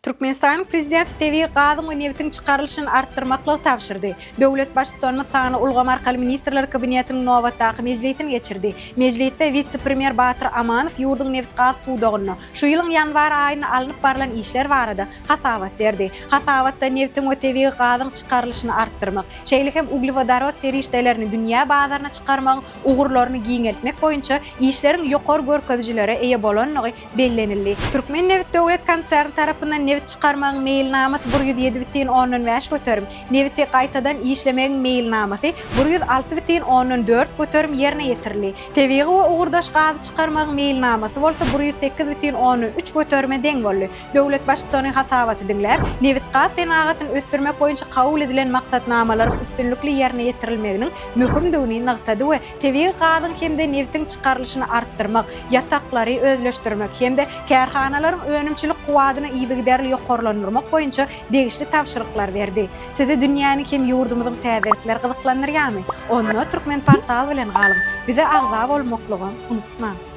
Türkmenistanyň Prezidenti tebigy gazyň we nebitiň çykarylyşyny artdyrmaklygy tabşyrdy. Döwlet Baştutanymyz sanly ulgam arkaly Ministrler Kabinetiniň nobatdaky mejlisini geçirdi. Mejlisde wise-premýer Batyr Amanow ýurduň nebit-gaz pudagynda şu ýylyň ýanwar aýynda alnyp barlan işler barada hasabat berdi. Hasabatda nebitiň we tebigy gazyň çykarylyşyny artdyrmak, şeýle hem uglewodorod serişdelerini dünýä bazaryna çykarmagyň ugurlaryny giňeltmek boýunça işleriň ýokary görkezijilere eýe bolandygy bellenildi. Türkmennebit döwlet konserni tarapyndan nebit çykarmagyň meýilnamasy 107,5 göterim, nebiti gaýtadan işlemegiň meýilnamasy 106,4 göterim ýerine ýetirildi. Tebigy we ugurdaş gazy çykarmagyň meýilnamasy bolsa 108,3 göterime deň boldy. Döwlet Baştutany hasabaty diňläp, nebitgaz senagatyny ösdürmek boýunça kabul edilen maksatnamalaryň üstünlikli ýerine ýetirilmeginiň möhümdigini nygtady we tebigy gazyň hem-de nebitiň çykarylyşyny artdyrmak, ýataklary özleşdirmek hem-de kärhanalaryň önümçilik kuwwadyny yzygiderli ýokarlandyrmak boýunça degişli tabşyryklary berdi. Sizi dünýäniň hem ýurdumyzyň täzelikleri gyzyklandyrýarmy? Onda Turkmenportal bilen galyň! Bize agza bolmaklygam unutmaň!